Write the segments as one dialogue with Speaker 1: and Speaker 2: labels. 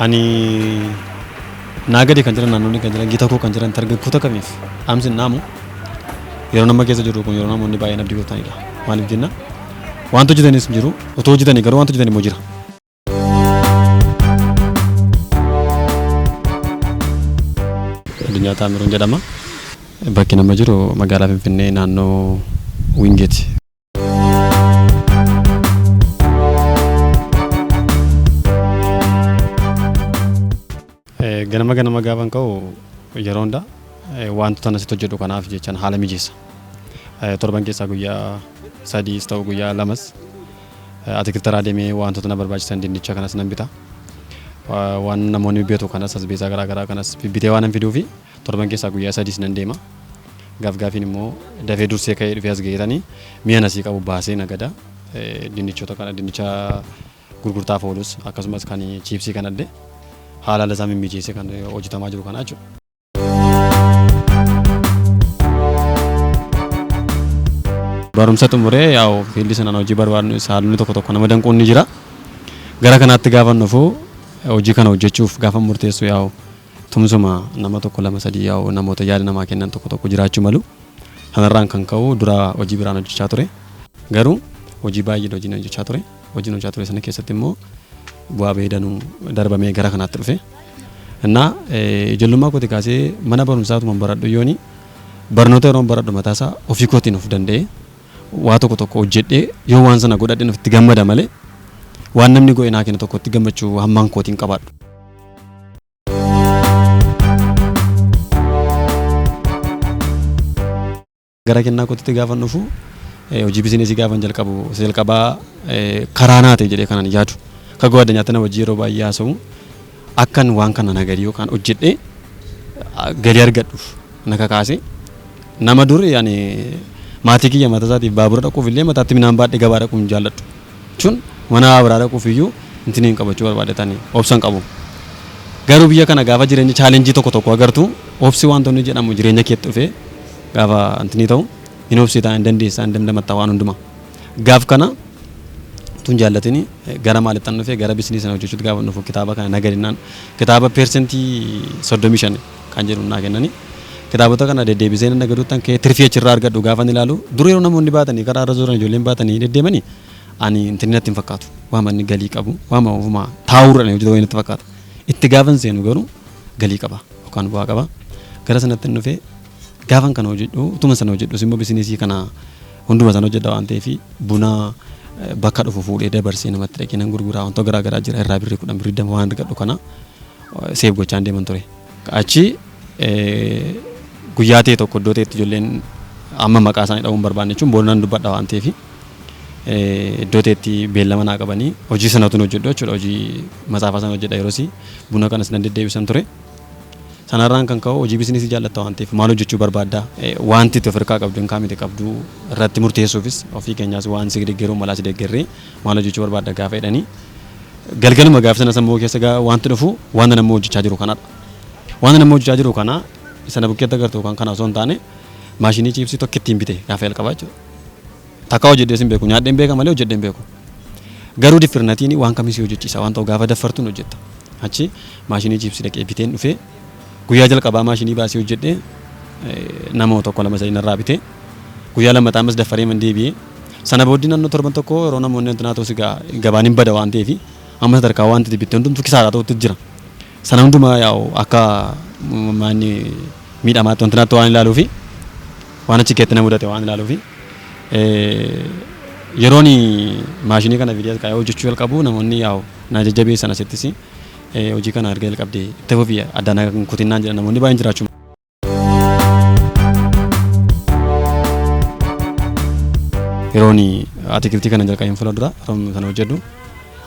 Speaker 1: Ani naa gadi kan jiran, naannoonni kan jiran, gita koo kan jiran, dargaggoota kamiif dhaamsi hin dhaamu, yeroo nama keessa jirru kun yeroo namoonni baay'een abdii kutanidha. Maaliif jenna, wanta hojjetanis hin jiru, otoo hojjetanii garuu wanta hojjetan immoo jira. Addunyaa Taamiruun jedhama. Bakki nama jiru magaalaa Finfinnee, naannoo Wingeeti. Ganama ganama gaafan ka'u yeroo hunda wantoota asitti hojjedhu kanaaf jechaan haala mijeessa. Torban keessaa guyyaa 3s ta'u guyyaa 2s atikiltaraa deemee wantoota na barbaachisan, dinnicha kanas nan bita. Waan namoonni bitu kanas, asbeesaa garaa garaa kanas bittee waan hin fiduu fi torban keessaa guyyaa 3s nan deema. Gaaf gaafiin immoo dafee dursee ka'ee dhufee as ga'eetanii mi'a nasii qabu baasee nagada. Dinnichoota kana, dinnicha gurgurtaaf oolus akkasumas kan chiipsii kanallee haala haala isaa mimmijeessee kan hojjetamaa jiru kana jechuudha. Barumsa xumuree yaa'u fiildii sanaan hojii barbaadnu haalonni tokko tokko nama danquun ni jira. Gara kanaatti gaafa dhufu, hojii kana hojjechuuf gaafa murteessu, yaa'u tumsuma nama tokko, lama, sadii, yaa'u namoota yaada namaa kennan tokko tokko jiraachuu malu. Sanarraan kan ka'u dura hojii biraan hojjechaa ture. Garuu hojii baay'ee hojiin hojjechaa ture. Hojiin hojjechaa ture sana keessatti immoo bu'aa bahii danuu darbamee gara kanaatti dhufe. Innaa ijoollummaa kooti kaasee mana barumsaatuma baradhu yooni barnoota yeroon baradhu mataasaa ofii kootiin of danda'e waa tokko tokko hojjedhee yoo waan sana godhadheen ofitti gammada malee waan namni godhe naa kennu tokkotti gammachuu hammaan kootiin qabaadhu. Gara kennaa kootitti gaafa dhufu, hojii bizineesii gaafa jalqabu, isa jalqabaa karaa naa ta'e jedhee kanan yaadu. Akka gwaaddanyaatti na wajjin yeroo baay'ee haasa'u, akkan waan kana nagarii yookaan hojjedhee galii argadhuuf na kakaase. Nama dur ani maatii kiyya mataa isaatiif baabura dhaquuf illee mataatti midhaan baadhee gabaa dhaquu hin jaalladhu. Jechuun mana baaburaa dhaquuf iyyuu intini hin qabachuu barbaadetani obsa hin qabu. Garuu biyya kana gaafa jireenya chaalenjii tokko tokko agartu, obsi wantoonni jedhamu jireenya keetti dhufee gaafa intini ta'u, hin obsitaa, hin dandeessaa, hin dandamatta waan hundumaa. Gaaf kana tun jaallatini gara maalittan dhufee, gara bisinii sana hojjechuutti gaafa dhufu, kitaaba kana nagadinnaan kitaaba 35% kan jedhu naa kennani. Kitaabota kana deddeebisee nan nagaduuttan ka'ee tirfii achirraa argadhu gaafa ilaalu, dur yeroo namoonni baatanii karaa irra zoran, ijoolleen baatanii deddeemanii, ani intini natti hin fakkaatu. Waama inni galii qabu waama ofuma taa'uurra hojjetu wayii natti fakkaata. Itti gaafan seenu garuu galii qaba yookaan bu'aa qaba. Gara sanatti hin dhufee gaafan kana hojjedhu, utuma sana hojjedhus immoo bizinesii kana hunduma sana hojjedha waan ta'eef, buna bakka dhufu fuudhee dabarsee namatti dhaqee nan gurguraa, wantoota garaa garaa jira irraa birrii 10, birrii 20 waan argadhu kana save gochaan deeman ture. Achi guyyaa ta'e tokko iddoo ta'etti ijoolleen amma maqaa isaanii dha'uu hin barbaanne, jechuun booda nan dubbadha waan ta'eef, iddoo ta'etti beellama naa qabanii hojii sanatu hojjedhu jechuudha. Hojii matsaafaa sana hojjedha, yeroosi buna kanas nan deddeebisan ture. Sanarraan kan ka'u hojii bizinesii jaallatta waan ta'eef maal hojjechuu barbaadda, wanti itti of harkaa qabdu hin kaamite qabdu irratti murteessuufis ofii keenyaas waan si deeggaruu malaa si deeggarree maal hojjechuu barbaadda gaafa jedhanii, galgaluma gaafa sana sammuu keessa wanti dhufu wanta namni hojjechaa jiru kanadha. Wanta namni hojjechaa jiru kana sana bukkeetti agartu kan kana osoo hin taane, maashinii chiipsii tokko ittiin bite gaafa jalqabaa jechuudha. Takka hojjedhee sin beeku, nyaadheen beeka malee hojjedhee hin beeku. Garuu diffirnatiin waan kamii si hojjechiisa waan ta'u gaafa daffartuun hojjetta. Achi maashinii chiipsii dhaqee biteen dhufee guyyaa jalqabaa maashinii baasee hojjedhee nama tokko, lama, sadii narraa bitee, guyyaa lammataa ammas daffaree man deebi'ee. Sana booddee naannoo torban tokko yeroo namoonni wanti ta'u si gabaan hin bada waan ta'eef, amma sadarkaa wanti bitte hundumtuu kisaaraa ta'utti jira. Sana hundumaa yaa'u akka manni miidhamaatti wanti natti waan ilaaluu fi waan achi keessatti na mudate waan ilaaluu fi, yeroon maashinii kana viidiyoo kaa'ee hojjechuu jalqabu namoonni yaa'u na jajjabeessan, asittis hojii kana erga jalqabdee itti fufii, addaan kutinnaan jedhan namoonni baay'een jiraachuu. Yeroon atikiltii kana jalqabeen fuula dura yeroo sana hojjedhu,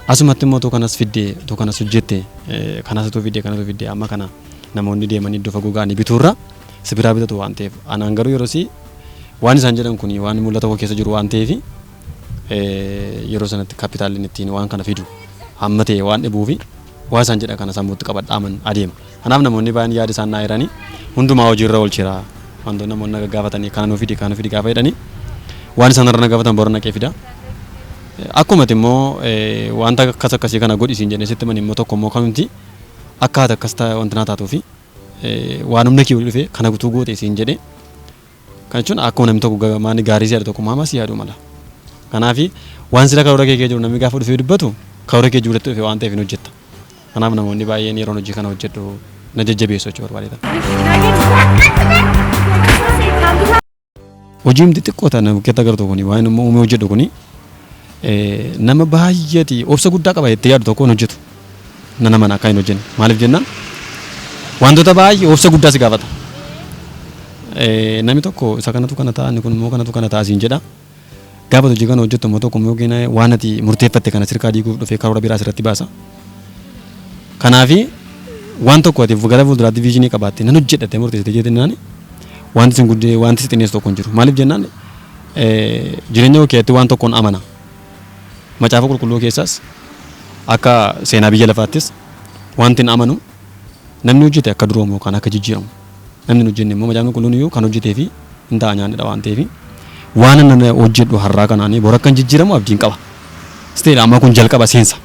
Speaker 1: asumatti immoo utuu kanas fiddee, utuu kanas hojjette, kanas utuu fiddee, kanas fiddee, amma kana namoonni deemanii iddoo fagoo ga'anii bituurra si biraa bitatu waan ta'eef, anaan garuu yeroo waan isaan jedhan kun waan mul'ata koo keessa jiru waan ta'eef, yeroo sanatti kaapitaalli ittiin waan kana fidu hamma ta'e waan dhibuufi waan isaan jedhan kana sammuutti qabadhaaman adeema. Kanaaf namoonni baay'een yaada isaan naa eeranii hundumaa hojiirra oolcheera. Wantoonni namoonni na gagaafatanii kana nuu fidi, kana nuu fidi gaafa jedhanii, waan isaan irra na gaafatan bora naqee fida. Akkuma immoo wanta akkas akkasii kana godhi siin jedhee sitti mani immoo tokko immoo kamti Akka haati akkas wanti naa taatuu fi waan humna kee olii dhufee kana guutuu goote siin jedhee kana jechuun akkuma namni tokko maani gaarii si yaadu tokko hamaa si yaaduu mala. Kanaaf waan sila karoora kee jiru namni gaafa dhufee dubbatu karoora kee jirutti dhufe waan ta'eef hin hojjetta. Kanaaf namoonni baay'een yeroon hojii kana hojjedhu na jajjabeessu jechuu barbaadeetan. Hojiin xixiqqoo ta'an bukkeetti agartu kuni waan immoo uumee hojjedhu kuni nama baay'eeti obsa guddaa qaba jettee yaadu tokko hin hojjetu. Nan amana akka hin hojjenne. Maaliif jennaan wantoota baay'ee obsa guddaa si gaafata. Namni tokko isa kanatu kana ta'a inni kun immoo kanatu kana ta'a siin jedha. Gaafa hojii kana hojjettu immoo tokko yookiin waan ati murteeffatte kana sirkaa diiguuf dhufee karoora biraa sirratti baasa. Kanaafi waan tokko ati gara fuulduraatti viizinii qabaatte nan hojjedha jettee murteessite jennaan wanti sin guddee wanti si xinneessu tokko hin jiru. Maaliif jennaan jireenya koo keessatti waan tokkoon amana. Macaafa qulqulluu keessaas akka seenaa biyya lafaattis wanti hin amanu namni hojjete akka duroomu yookaan akka jijjiiramu. Namni hin hojjenne immoo macaafni qulqulluun iyyuu kan hojjetee fi hin ta'a nyaannidha waan ta'eef waan ani hojjedhu har'aa kanaan bor akka hin jijjiiramu abdiin qaba. Still amma kun jalqaba seensa.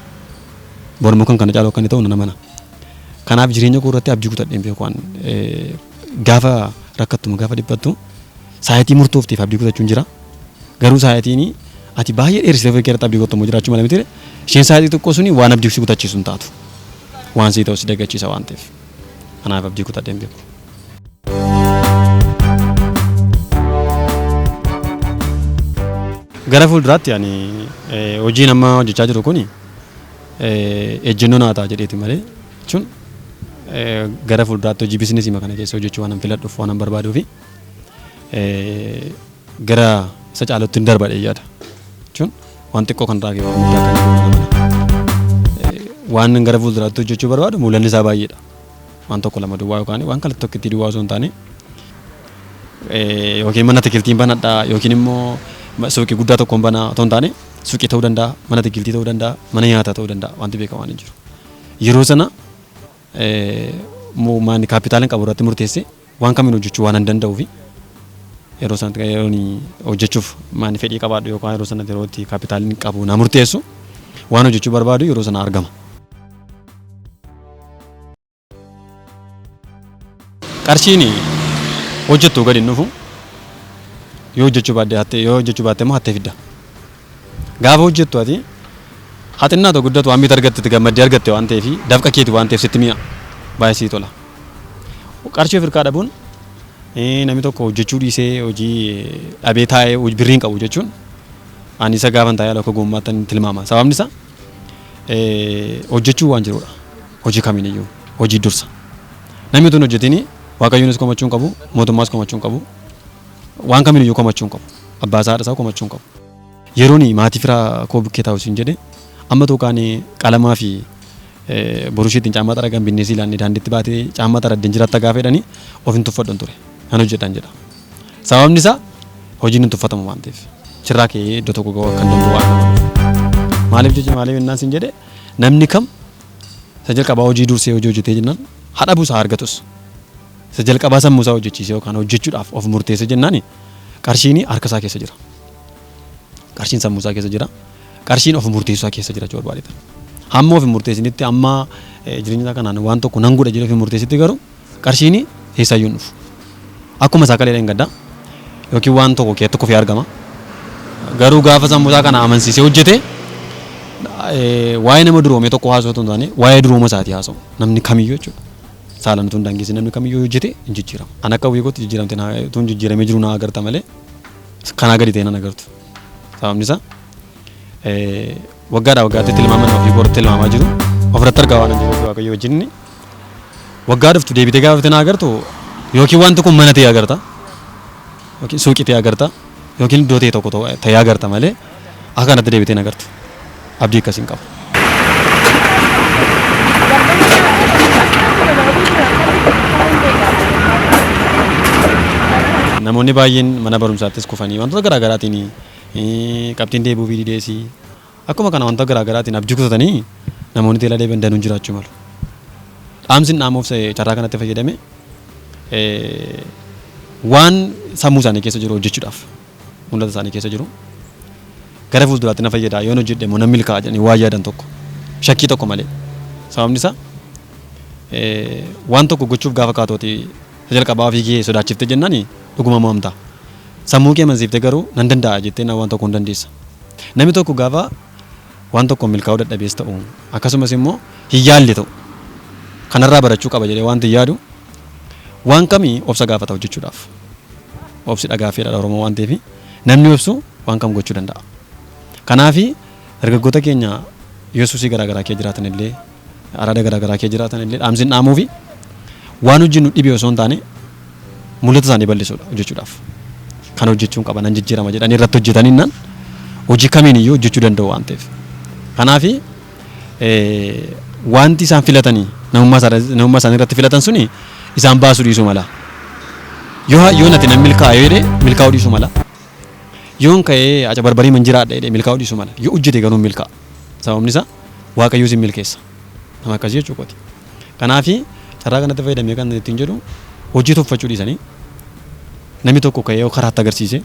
Speaker 1: Bor immoo kan kana caalu akka inni ta'u nan amana. Kanaaf jireenya koo irratti abdii kutadheen beeku waan gaafa rakkattuma gaafa dhiphattu saayitii murtoofteef abdii kutachuun jira. Garuu saayitiin ati baay'ee dheeressitee ofii keerratti abdii kuttu immoo jiraachuu mala miti. Isheen saayitii xiqqoo suni waan abdii si kutachiisu hin taatu. Waan sii ta'u si dagachiisa waan ta'eef. Kanaaf abdii kutadheen beeku. Gara fuulduraatti ani hojiin amma hojjechaa jiru kuni ejjennoo naa ta'a jedheeti malee jechuun gara fuulduraatti hojii biizinasii kana keessa hojjechuu waan filadhuuf waan barbaaduu fi gara isa caalutti hin darba jedhee yaada. Jechuun waan xiqqoo kan irraa waan guddaa kan jiru mana. Waan gara fuulduraatti hojjechuu barbaadu mul'anni isaa baay'eedha. Waan tokko lama duwwaa yookaan waan kallattii tokkotti duwwaa osoo hin taane yookiin mana atikiltiin banadhaa yookiin immoo suuqii guddaa tokkoon banaa otoo hin taane suuqii ta'uu danda'a, mana atikiltii ta'uu danda'a, mana nyaataa ta'uu danda'a wanti beekamaan hin jiru. Yeroo sana maani kaapitaala qabu irratti murteessee waan kamiin hojjechuu waan hin danda'uu fi yeroo sanatti yeroo hojjechuuf maani fedhii qabaadhu yookaan yeroo sanatti yeroo itti kaapitaalli qabu na murteessu waan hojjechuu barbaadu yeroo sana argama. Qarshiin hojjettu gadi hin dhufu. Yoo hojjechuu baadde hatte yoo hojjechuu baatte immoo hattee fidda. Gaafa hojjettu ati haxinnaa ta'u guddatu waan bita argatte itti gammaddee argatte waan ta'eef dafqa keeti waan ta'eef sitti mi'a baay'ee sii tola. Qarshii of hirkaa dhabuun namni tokko hojjechuu dhiisee hojii dhabee taa'ee birrii hin qabu jechuun ani isa gaafan taa'ee akka gommaatti tilmaama. Sababni isaa hojjechuu waan jirudha. Hojii kamiin iyyuu hojii dursa. Namni utuu hin hojjetiin Waaqayyoonis komachuu hin qabu, mootummaas komachuu hin qabu, waan kamiin iyyuu komachuu hin qabu. Abbaa isaa haadha isaa komachuu hin qabu. Yeroon maatii firaa koo bukkee taa'u siin jedhe amma tokkaan qalamaa fi borushii ittiin caammaa xaragan binnee sii laanne daandiitti baatee caammaa xaraddeen jiraatta gaafa jedhanii of hin tuffadhun ture. Nan hojjedhan jedha. Sababni isaa hojiin hin tuffatamu waan ta'eef. Chirraa kee iddoo tokko ga'uu akka hin danda'u waan amanuuf. Maaliif jecha maaliif innaan siin jedhe namni kam isa jalqabaa hojii dursee hojii hojjetee jennaan hadhabus haa argatus. Isa jalqabaa sammuu isaa hojjechiisee yookaan hojjechuudhaaf of murteesse jennaan qarshiin harka isaa keessa jira. Qarshiin sammuu isaa keessa jira. Qarshiin of murteessuu isaa keessa jira jechuu barbaadeeta. Hamma of hin murteessinitti hamma jireenya isaa kanaan waan tokko nan godha jedhee of hin murteessitti garuu qarshiin eessaayyuu hin dhufu. Akkuma isaa kalee dheengaddaa yookiin waan tokko keessatti kufee argama. Garuu gaafa sammuu isaa kana amansiisee hojjete waa'ee nama duroomee tokko haasa'u otoo hin taane waa'ee durooma isaatii haasa'u namni kamiyyuu jechuudha. Saalaan utuu hin daangessin namni kamiyyuu hojjete hin jijjiirama. An akka wiikootti jijjiiramte utuu hin jijjiiramee jiru na agarta malee kanaa gadi ta'e nan agartu. Sababni isaa waggaadhaa waggaatti tilmaaman ofii koorratti tilmaamaa jiru ofirratti argaa waan hin jiruuf Waaqayyo wajjin waggaa dhuftu deebitee gaafa na agartu yookiin wanti kun mana ta'e agarta yookiin suuqii ta'e agarta yookiin iddoo ta'e tokko ta'e agarta malee akka kanatti deebitee hin agartu. Abdii akkasiin qaba. Namoonni baay'een mana barumsaattis kufanii wantoota garaa garaatiin qabxiin deebi'uu fi dideesii akkuma kana wantoota garaa garaatiin abdii kutatanii namoonni teelaa deebi'an danuun jiraachuu malu. Dhaamsi dhaamuuf carraa kanatti fayyadame waan sammuu isaanii keessa jiru hojjechuudhaaf mul'ata isaanii keessa jiru gara fuulduraatti na fayyada yoon hojjedhe immoo nan milkaa'a jedhanii waan yaadan tokko shakkii tokko malee sababni isaa Waan tokko gochuuf gaafa kaatooti jalqabaa ofii kee sodaachifte jennaan dhuguma mo'amta. Sammuu kee amansiiftee garuu nan danda'a jettee waan tokko hin dandeessa. Namni tokko gaafa waan tokko milkaa'uu dadhabees ta'u akkasumas immoo hin yaalle ta'u kanarraa barachuu qaba jedhee wanti yaadu waan kamii obsa gaafata hojjechuudhaaf. Obsi dhagaa fi dhala Oromoo waan ta'eef namni obsu waan kam gochuu danda'a. Kanaafi dargaggoota keenya yoo suusii garaagaraa kee jiraatan illee araada garaagaraa kee jiraatan illee dhaamsiin dhaamuu fi waan hojjennu dhibee osoo hin taane mul'ata isaanii bal'isuudha hojjechuudhaaf. Kan hojjechuun qaba nan jijjiirama jedhanii irratti hojjetanii naan hojii kamiin iyyuu hojjechuu danda'u waan ta'eef. Kanaafi wanti isaan filatanii namummaa isaanii irratti filatan suni isaan baasuu dhiisuu mala. Yoo nati nan milkaa'e jedhee milkaa'uu dhiisuu mala. Yoon ka'ee aca barbarii man jiraadha jedhee milkaa'uu dhiisuu mala. Yoo hojjete garuu milkaa'a. Sababni isaa Waaqayyo isin milkeessa. Nama akkasii jechuu kooti. Kanaafi carraa kanatti fayyadamee kan ittiin jedhu hojii tuffachuu dhiisanii namni tokko ka'ee yoo karaatti agarsiise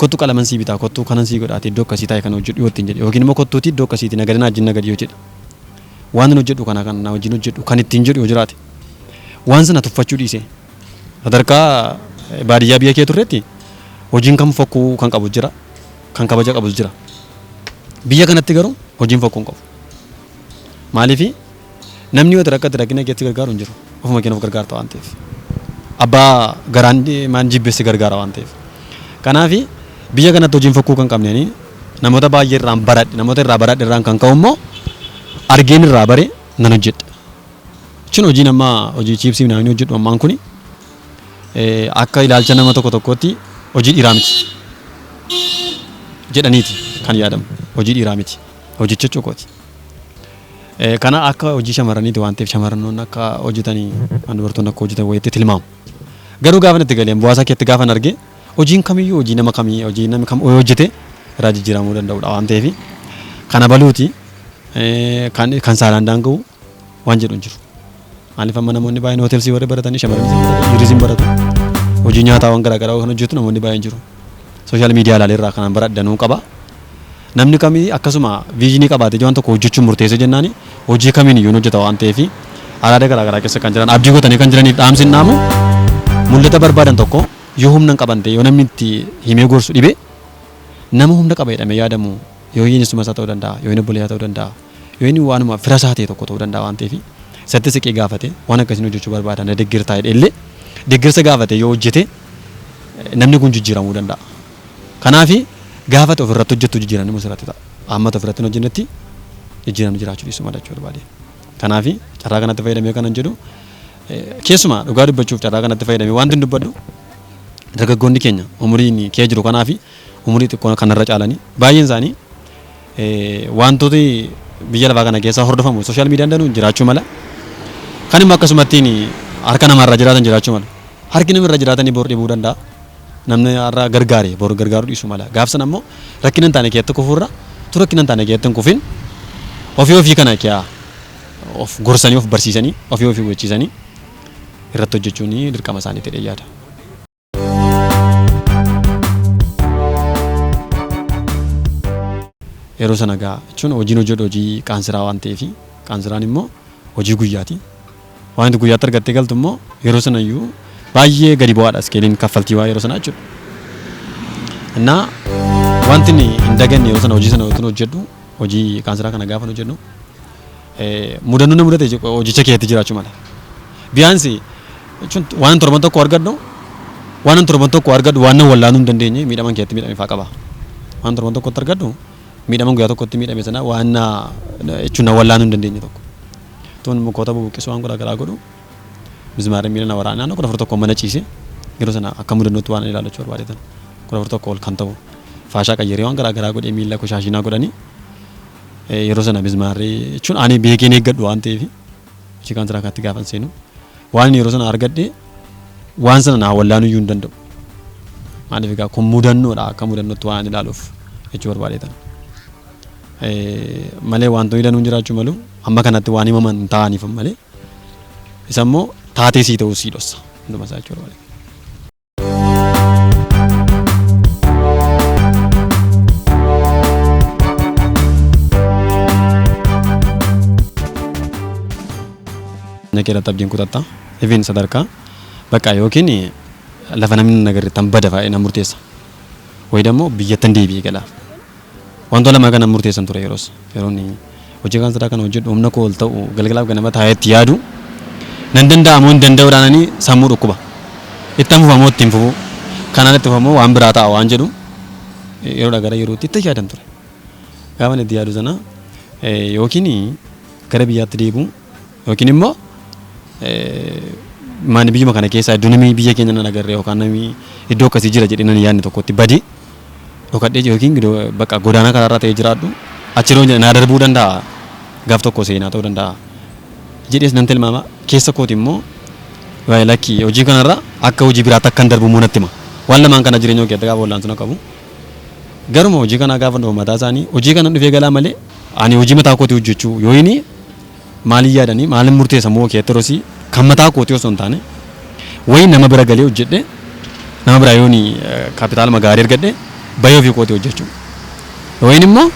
Speaker 1: kottu qalaman sii bitaa kottu kanan sii godhaati iddoo akkasii taa'e kan hojjedhu yoo ittiin jedhe yookiin immoo kottuuti iddoo akkasiiti nagadi na wajjin nagadi yoo jedhe waan hin hojjedhu kana kan na wajjin hojjedhu kan ittiin jedhu yoo jiraate waan sana tuffachuu dhiise sadarkaa baadiyyaa biyya kee turretti hojiin kam fokkuu kan qabu jira kan kabaja qabus jira. Biyya kanatti garuu hojiin fokkuu hin qabu. Maaliif namni yoo rakkate rakkina keetti gargaaru hin jiru. Ofuma keenya of gargaarta waan ta'eef. Abbaa garaan maan jibbessi gargaara waan ta'eef. Kanaaf biyya kanatti hojiin fokkuu kan qabne namoota baay'ee irraan baradhe namoota irraa baradhe irraan kan ka'u immoo argeen irraa bare nan hojjedha. Jechuun hojiin amma hojii chiipsii namni hojjedhu ammaan kuni akka ilaalcha nama tokko tokkootti hojii dhiiraa miti jedhaniiti kan yaadamu. Hojii dhiiraa miti. Hojicha jechuukooti. Kana akka hojii shamarraniiti waan ta'eef shamarranoonni akka hojjetanii kan dubartoonni akka hojjetan wayiitti tilmaamu. Garuu gaafa itti galeen bu'aa isaa keetti gaafa arge hojiin kamiyyuu hojii nama kamii hojii namni kam hojjete irraa jijjiiramuu danda'udha waan ta'eef kana baluuti kan saalaan daanga'u waan jedhu hin jiru. Maaliif amma namoonni baay'een hoteelsii warri baratanii shamarranis hin baratu dhiirris hin baratu. Hojii nyaataa waan garaagaraa kan hojjetu namoonni baay'een jiru. Social media ilaalee irraa kanaan baradhanuu qaba. Namni kamii akkasuma vision qabaatee waan tokko hojjechuun murteessa jennaani hojii kamiin iyyuu hojjeta waan ta'eef araada garaagaraa keessa kan jiran abdii godhatanii kan jiraniif dhaamsi hin dhaamu mul'ata barbaadan tokko yoo humna hin qaban ta'e yoo namni itti himee gorsu dhibe nama humna qaba jedhamee yaadamu yoo inni isaa ta'uu danda'a yoo inni obboleessaa ta'uu danda'a yoo inni waanuma fira isaa ta'e tokko ta'uu danda'a waan ta'eef isatti siqee gaafate waan akkasiin hojjechuu barbaadan na deeggartaa jedhe illee deeggarsa gaafate yoo hojjete namni kun jijjiiramuu danda'a. Kanaafi gaafate ofirratti hojjettu jijjiiramni immoo sirratti ta'a. Amma ofirratti hin hojjennetti jijjiiramni jiraachuu dhiisuu mala jechuu barbaade. Kanaafi carraa kanatti fayyadamee kanan jedhu keessumaa dhugaa dubbachuuf carraa kanatti fayyadamee wanti hin dubbadhu dargaggoonni keenya umuriin kee jiru kanaafi umurii xiqqoo kanarra caalanii baay'een isaanii wantooti biyya lafaa kana keessa hordofamu social mediaan danuun jiraachuu mala. Kan immoo akkasumattiin harka namarra jiraatan jiraachuu mala. Harki namarra jiraatanii bor dhibuu danda'a. Namni har'a gargaare bor gargaaruu dhiisuu mala. Gaaf sana immoo rakkina hin taane keessatti kufuurra tu rakkina hin taane keessatti hin kufin ofii ofii kana kiyaa of gorsanii of barsiisanii ofii ofii hubachiisanii irratti hojjechuun dirqama isaanii ta'ee yaada. Yeroo sana gaa jechuun hojiin hojjedhu hojii qaansiraa waan ta'eef qaansiraan immoo hojii guyyaati. Waan itti guyyaatti argattee galtu immoo yeroo sana iyyuu baay'ee gadi bu'aadha iskeeliin kaffaltii waa yeroo sanaa jechuudha. Innaa wanti inni hin daganne yeroo sana hojii sana utuun hojjedhu hojii qaansiraa kana gaafa hojjedhu mudannoo na mudate hojicha keessatti jiraachuu mala. Biyaansi jechuun waan torban tokko argadhu waan torban tokko argadhu waan nan wallaanuu hin dandeenye miidhaman keessatti miidhame fa'aa qaba. Waan torban tokkotti argadhu miidhaman guyyaa tokkotti miidhame sana waan na jechuun na wallaanuu hin dandeenye tokko. Tun mukoota bubuqqisuu waan garaa godhu mismaarri miila na waraana naannoo 11 mana ciise yeroo sana akka mudannootti waan ilaallachuu barbaadetan 11 ol kan ta'u faashaa qayyaree waan garaa garaa godhee miila koshaashinaa godhanii yeroo sana mismaarri jechuun ani beekeen eeggadhu waan ta'eef hojii kaansiraa kaatti gaafan seenu waan yeroo sana argadhe waan sana naa wallaanuu iyyuu hin danda'u. Maaliif egaa kun mudannoodha akka mudannootti waan ilaaluuf jechuu barbaadetan. Malee wantoonni danuun jiraachuu malu amma kanatti waan himaman ta'aniif malee isa immoo taatee sii ta'uu sii dhossa hunduma isaa jechuu barbaade. Jireenya kee irratti abdiin kutatta. Even sadarkaa bakka yookiin lafa namni hin agarre tan bada fa'ee nan murteessa. Wayi immoo biyyattan deebi'ee gala. Wantoota lama kana murteessan ture yeroos. Yeroon hojii kan sadaa kana hojjedhu humna koo ol ta'u galgalaaf ganama taa'ee itti yaadu nan danda'amoo hin danda'uudhaan sammuu dhukkuba. Itti fufamoo ittiin fufu. Kanaan itti fufamoo waan biraa ta'a waan jedhu yeroodhaa gara yerootti itti yaadan ture. Gaafa itti yaadu sana yookiin gara biyyaatti deebi'u yookiin immoo maani biyyuma kana keessaa iddoo namni biyya keenya nan agarre yookaan namni iddoo akkasii jira jedhee nan yaadne tokkotti badee dhokadhee yookiin bakka godaanaa karaarra ta'ee jiraadhu achi yeroo naa darbuu danda'a, gaaf tokko seenaa ta'uu danda'a jedhees nan tilmaama. Keessa kooti immoo waa'ee lakkii hojii kanarra akka hojii biraatti akkan darbu immoo natti hima. Waan lamaan kana jireenya koo keessatti gaafa wal'aansoo qabu garuma hojii kanaa gaafa dhufu mataa isaanii hojii kana dhufee galaa malee ani hojii mataa kootii hojjechuu yoo inni maaliin yaadanii maaliin murteessa moo keetti yeroo kan mataa kootii osoo hin taane wayi nama bira galee hojjedhe, nama bira yooni kaapitaaluma gaarii argadhe bayee ofii kootii hojjechuu, wayin immoo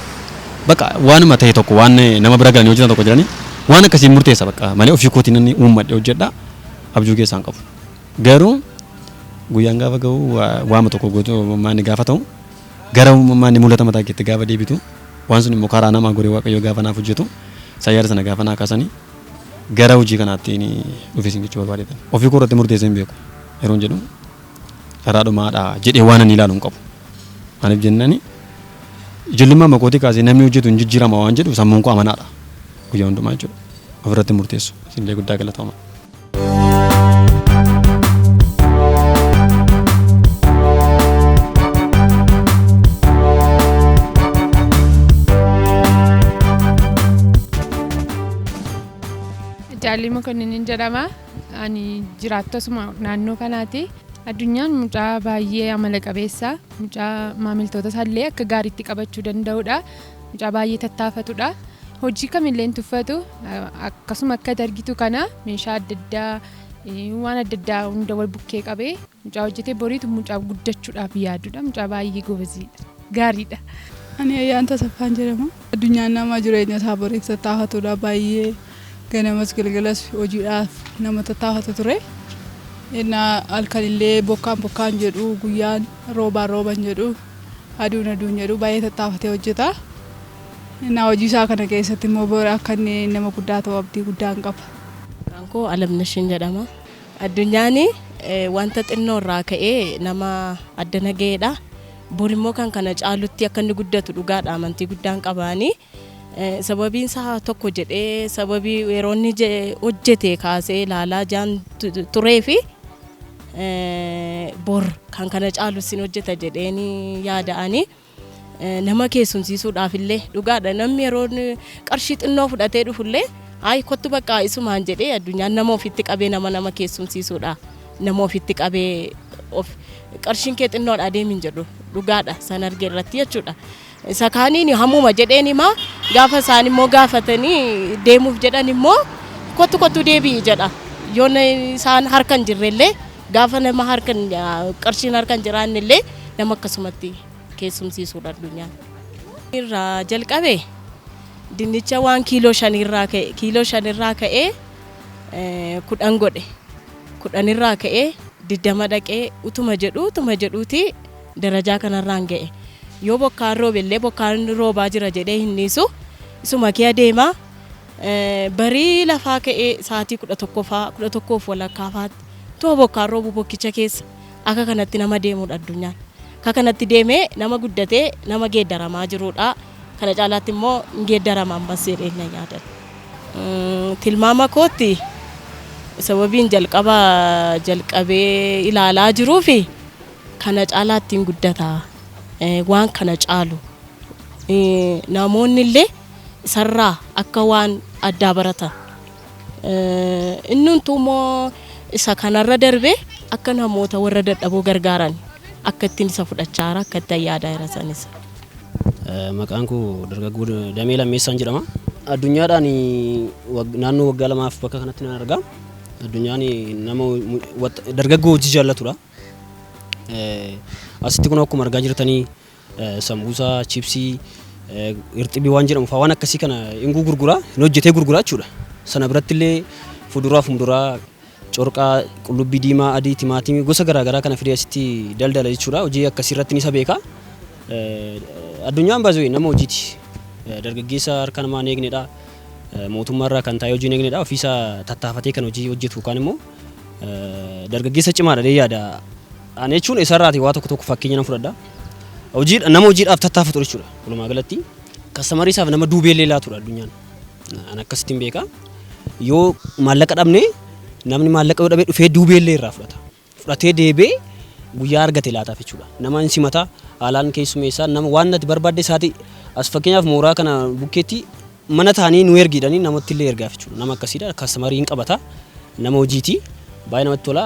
Speaker 1: bakka waanuma ta'e tokko waan nama bira galanii hojjetan tokko jiranii waan akkasiin murteessa bakka malee ofii kootii namni uummadhe hojjedha abjuu keessaan qabu. Garuu guyyaan gaafa ga'u waama tokko gootu maanni gaafa ta'u gara maanni mul'ata mataa keetti gaafa deebitu waan sun immoo karaa namaa goree Waaqayyo gaafa naaf hojjetu sayyaara sana gaafa naa kaasanii gara hojii kanaatti dhufee sin jechuu barbaadetan. Ofii koo irratti murteessee hin beeku. Yeroon jedhu karaa dhumaadha jedhee waan ani ilaalu hin qabu. Maaliif jennani ijoollummaa makootii kaasee namni hojjetu hin jijjiirama waan jedhu sammuun koo amanaadha. Guyyaa hundumaa jechuudha. Ofirratti murteessu. Isinillee guddaa galatooma.
Speaker 2: Jaalli Mokonnin jedhama. Ani jiraattasuma naannoo kanaati. Addunyaan mucaa baay'ee amala qabeessa, mucaa maamiltoota isaallee akka gaariitti qabachuu danda'udha. Mucaa baay'ee tattaafatudha. Hojii kamillee hin tuffatu. Akkasuma akka argitu kana meeshaa adda addaa, waan adda addaa hunda wal bukkee qabee mucaa hojjetee boriitu mucaa guddachuudhaaf yaadudha. Mucaa baay'ee gobaziidha. Gaariidha.
Speaker 3: Ani Ayyaanta Asaffaan jedhama. Addunyaan nama jireenya isaa boriif tattaafatudha. Baay'ee ganamas galgalas hojiidhaaf nama tattaafatu ture. Innaa halkanillee bokkaan bokkaan jedhu, guyyaan roobaan rooban jedhu, aduun aduun jedhu baay'ee tattaafatee hojjeta. Innaa hojii isaa kana keessatti immoo bora akka inni nama guddaa ta'u abdii guddaan qaba.
Speaker 4: Maqaan koo Alamnashin jedhama. Addunyaan wanta xinnoo irraa ka'ee nama addana ga'eedha. Bor immoo kan kana caalutti akka inni guddatu dhugaadha amantii guddaan qabaani. Sababiin isaa tokko jedhee sababii yeroo inni hojjete kaasee ilaalaa jaan turee fi bor kan kana caalu sin hojjeta jedheeni yaada'anii. Nama keessumsiisuudhaaf illee dhugaadha, namni yeroo qarshii xinnoo fudhatee dhufullee hayi kottu bakka isumaan jedhee addunyaan nama ofitti qabee nama keessumsiisuudha. Nama ofitti qabee of qarshiin kee xinnoodha adeemin jedhu dhugaadha san arge irratti jechuudha. Isa kaaniin hammuma jedheen himaa, gaafa isaan immoo gaafatanii deemuuf jedhan immoo kottu kottu deebi'i jedha. Yoo isaan harka hin jirrellee, gaafa nama harka qarshiin harka hin jiraanne illee nama akkasumatti keessumsiisuudha addunyaan. Irraa jalqabe dinnicha waan kiiloo 5rraa ka'e, kiiloo 5rraa ka'ee 10 godhe, 10rraa ka'ee 20 dhaqee utuma jedhu utuma jedhuuti darajaa kanarraan ga'e. Yoo bokkaan roobe illee bokkaan roobaa jira jedhee hin dhiisu, isuma kee adeema. Barii lafaa ka'ee sa'aatii 11 faa, 11:30 faatti utuma bokkaan roobu bokkicha keessa akka kanatti nama deemudha addunyaan. Akka kanatti deemee nama guddatee nama geeddaramaa jirudha. Kana caalaatti immoo hin geeddarama ammas jedhee na yaadan. Tilmaama kootti sababiin jalqaba jalqabee ilaalaa jiruufi kana caalaatti hin guddata. Waan kana caalu namoonni illee isarraa akka waan addaa baratan. Innumtuu immoo isa kanarra darbee akka namoota warra dadhaboo gargaaran akka ittiin isa fudhachaa jira, akka itti yaadaa jira sanis.
Speaker 5: Maqaan koo dargaggoo Damee Lammeessaan jedhama. Addunyaadhaan naannoo waggaa 2f bakka kanatti nan argaa. Addunyaan nama dargaggoo hojii jaallatudha. Asitti kun akkuma argaa jirtanii sambuusaa, chiipsii, irxibii waan jedhamu fa'aa waan akkasii kana inguu gurgura, hin hojjetee gurgura jechuudha. Sana biratti illee Fuduraa fi muduraa, corqaa, qullubbii diimaa, adii, timaatimii gosa garaagaraa kana fidee asitti daldala jechuudha. Hojii akkasii irratti ni isa beeka. Addunyaan baay'ee nama hojiiti. Dargaggeessa harka namaa hin eegnedha. Mootummaa irraa kan taa'ee hojii hin eegnedha. Ofiisaa tattaafatee kan hojii hojjetu yookaan immoo dargaggeessa cimaadha jedhee yaada. Ani jechuun isarraati waa tokko tokko fakkeenya nan fudhadha. Hojii nama hojiidhaaf tattaafatu jechuudha. Walumaa galatti customerii isaaf nama duubeellee laatudha addunyaan. Ani akkasittiin beeka. Yoo maallaqa dhabne, namni maallaqa yoo dhabe dhufee duubeellee irraa fudhata. Fudhatee deebee guyyaa argate laataaf jechuudha. Nama hin simata, haalaan keessumeessaa, nama waan ati barbaadde isaati as fakkeenyaaf mooraa kana bukkeetti mana taanii nu ergiidhanii namatti illee ergaaf jechuudha. Nama akkasiidha. Customerii hin qabata. Nama hojiiti. Baay'ee namatti tola.